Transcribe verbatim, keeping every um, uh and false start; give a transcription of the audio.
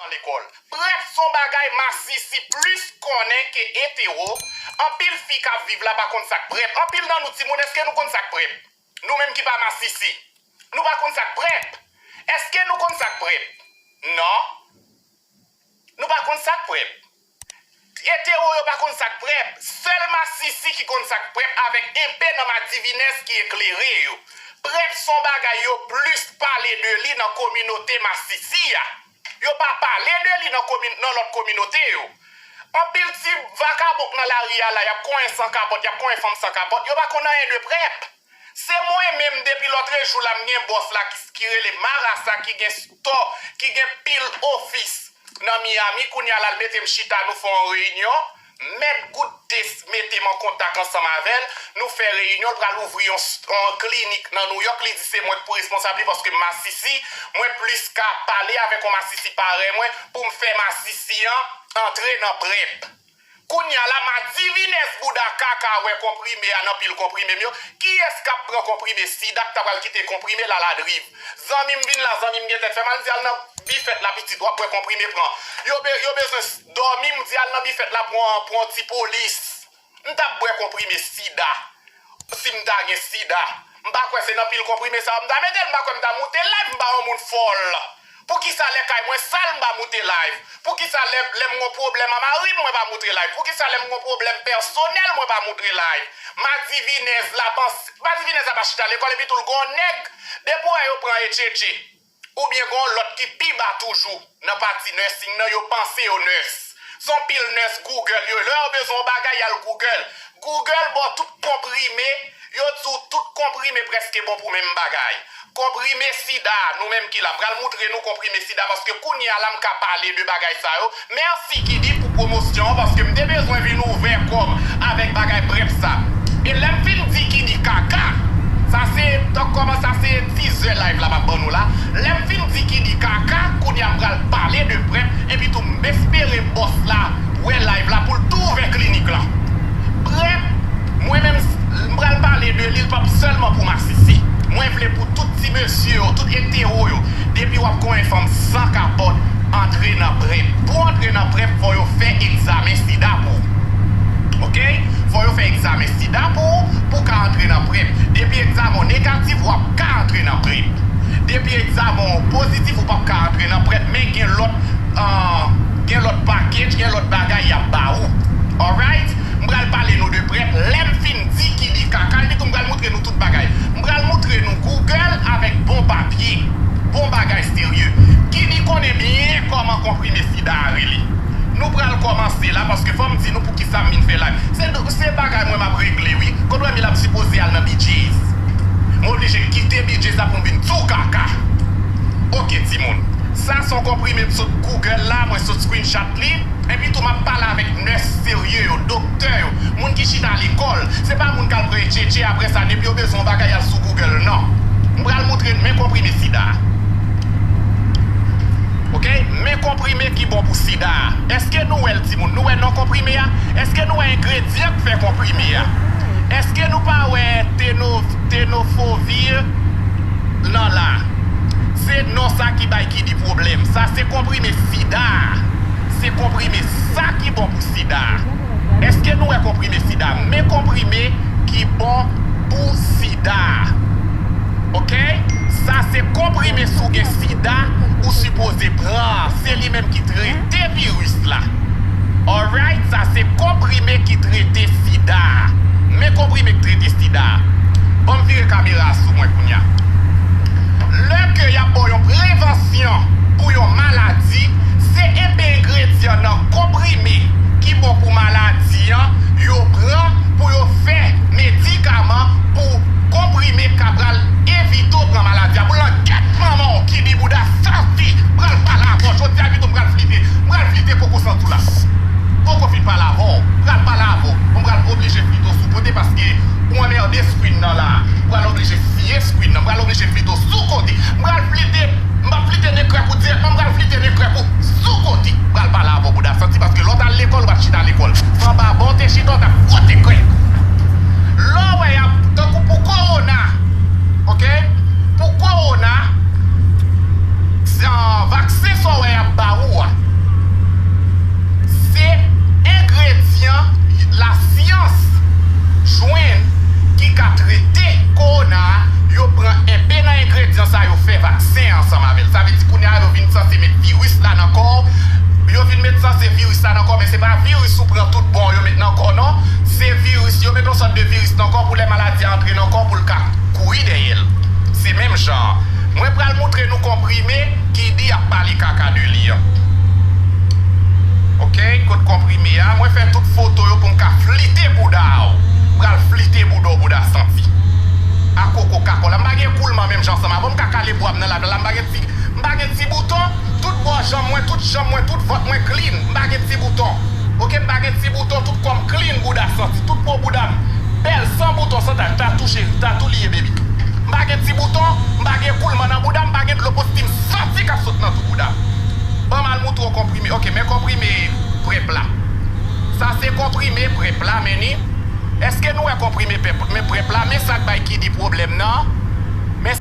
Lekòl. Prèp se yon bagay masisi plis konnen ke etero. Anpil fi k ap viv la pa konn sa k prèp. Anpil nan nou timoun, èske nou konn sa k prèp? Nou menm ki pa masisi, nou pa konn sa k prèp. Èske nou konn sa k prèp? Non. Nou pa konn sa k prèp. Etero yo pa konn sa k prèp. Sèl masisi ki konn sa k prèp avèk enpe nan madivinèz ki eklere yo. Prèp se yon bagay yo plis pale de li nan kominote masisi a. Yo pa pale de li nan komi-, nan lòt kominote yo. Anpil ti vakabon k nan lari a la, y ap konyen san kapòt, y ap konyen fanm san kapòt, yo pa konn anyen de prèp. Se mwen menm depi lòtrejou la m gen bòs la ki, ki rele Marasa, ki gen stò, ki gen pil ofis nan Miami. Kounye a la l mete m chita, nou fè yon reyinyon. Mèt Goutes mete m an kontak ansanm avè l. Nou fè reyinyon, l pral ouvri yon, yon klinik nan Nouyòk. Li di se mwen k pou responsab li paske m masisi. Mwen plis ka pale avèk yon masisi parèy mwen pou m fè masisi an antre nan prèp. Kounye a la, madivinèz bouda kaka wè konprime a nan pil konprime m yo. Kiyès k ap pran konprime sida k ta pral kite konprime la ladriv? Zanmi m vin la, zanmi m gen tèt fè mal, m di al nan bifèt la pitit, w ap wè konprime pran. Yo be-, yo bezwen s-, dòmi, m di al nan bifèt la pran, pran ti polis. M t ap bwè konprime sida. Si m ta gen sida, m pa kwè se nan pil konprime sa yo m ta mete l, m pa kwè m ta moute live, m pa yon moun fòl. Poukisa lè kay mwen sal m pa moute live? Poukisa lè, lè m gon pwoblèm a mari m, mwen pa moute live? Poukisa lè m gon pwoblèm pèsonèl, mwen pa moute live? Madivinèz la panse, madivinèz la pa chita lekòl epi tou l gon nèg, depi w wè yo pran etchetche. Oubyen gon lòt ki pi ba toujou nan pati nursing nan, yo panse yo nurse. Se yon pil nurse Google yo, lè yo bezwen yon bagay, y al Google. Google ba w tout konprime, yo di w tout konprime prèske bon pou menm bagay. Konprime sida, nou menm ki la, m pral moutre nou konprime sida paske kounye a la m ka pale de bagay sa yo. Mèsi Kidi pou pwomosyon an paske m te bezwen vin ouvè kò m avèk bagay prèp sa. E lè m fin di Kidi kaka, sa se, tank kòman sa se tizè live la m ap ban nou la. Lè m fin di Kidi kaka, kounye a m pral pale de prèp epi tou m espere bòs la wè live la pou l tou ouvè klinik lan. Prèp, mwen menm, m pral pale de li, l p ap sèlman pou masisi. Mwen vle pou tout ti mesye yo, tout etero yo. Depi w ap konyen fanm san kapòt antre nan prèp. Pou w antre nan prèp, fò yo fè egzamen sida pou ou. Oke? Fò yo fè egzamen sida pou ou, pou w ka antre nan prèp. Depi egzamen w negatif, w ap ka antre nan prèp. Depi egzamen w pozitif, ou p ap ka antre nan prèp, men gen lòt, ah, gen lòt package, gen lòt bagay y ap ba ou. Alright? M pral pale nou de prèp. Lè m fin di Kidi kaka, epi tou m pral moutre nou tout bagay. M pral moutre nou Google avèk bon papye. Bon bagay serye. Kidi konnen byen kòman konprime sida a rele. Nou pral kòmanse la, paske fò m di nou poukisa m vin fè live. Se, se bagay mwen m ap regle, wi. Kot w wè m ap sipoze al nan B J's. M oblije kite B J's la pou m vin di w kaka. Oke, timoun. Sa se yon konprime m sot Google la, mwen sot screenshot li. Epi tou, m ap pale avèk nurse serye yo, doktè yo, moun ki chita lekòl. Se pa moun k al pran etchetche, apre sa, depi yo bezwen yon bagay, y al sou Google, non. M pral moutre n men konprime sida a. Oke? Men konprime ki bon pou sida a. Èske nou wè l, timoun? Nou wè non konprime a? Èske nou wè engredyan k fè konprime a? Èske nou pa wè teno-, tenofovir nan la? Se non sa ki bay Kidi pwoblèm. Sa se konprime sida a. Se konprime sa ki bon pou sida a. Èske nou wè konprime sida? Men konprime ki bon pou sida a. Oke? Sa se konprime si w gen sida, ou sipoze pran. Se li menm ki trete viris la. Alright? Sa se konprime ki trete sida a. Men konprime k trete sida a. Ban m vire kamera a sou mwen kounye a. Lè ke y ap ba w yon prevansyon pou yon maladi, se enpe engredyan nan konprime ki bon pou maladi an, yo pran pou yo fè medikaman pou konprime k ap pral evite w pran maladi a. Pou langèt manman w ki di bouda santi, m pral pale avè w. Jodi a pito m pral flite, m pral flite koko santi w la. Poko fin pale avè w, m pral pale avè w. Bon, m pral oblije flite w sou kote paske ou anmède screen nan la. M pral oblije siye screen nan, m pral oblije flite w sou kote. M pral flite, m p ap flite nen krèk ou dirèkman, m pral flite nen krèk ou sou kote. M pral pale avè w bouda santi paske lè w t al lekòl, ou pa t chita lekòl. Sanba bon te chita, w t ap fwote krèk. Lè w wè y ap, tankou pou kowona, oke? Pou kowona, se, ah, vaksen sa w wè y ap ba ou a, Sa yo fè vaksen ansanm avè l. Sa vle di kounye a yo vin sanse met viris la nan kò w. Yo vin met sanse viris la nan kò w, men se pa viris ou pran tout bon yo met nan kò w non. Se viris, yo met yon sòt de viris nan kò w pou lè maladi a antre nan kò w pou l ka kouri dèyè l. Se menm jan an. Mwen pral moutre nou konprime Kidi ap pale kaka de li an. Ok, kot konprime a, mwen fè tout foto yo pou m ka flite bouda a w. M pral flite bouda w, bouda santi. A koko kakò la, m pa gen koulman menm jan ansanm avè w, m ka kale bwa m nan lavi la, m pa gen ti, m pa gen ti bouton, tout bò janm mwen, tout janm mwen, tout vant mwen clean, m pa gen ti bouton. Ok, m pa gen ti bouton, tout kò m clean, bouda santi, tout po bouda m bèl, san bouton, san tach, tatou cheri, tatou li ye baby. M pa gen ti bouton, m pa gen koulman nan bouda m, m pa gen dlo postim santi k ap sot nan tou bouda m. Ban m al moutre w konprime. Ok, men konprime prèp la. Sa se konprime prèp la, men ni. Èske nou wè konprime pèp, men prèp la, men sa k bay Kidi pwoblèm nan?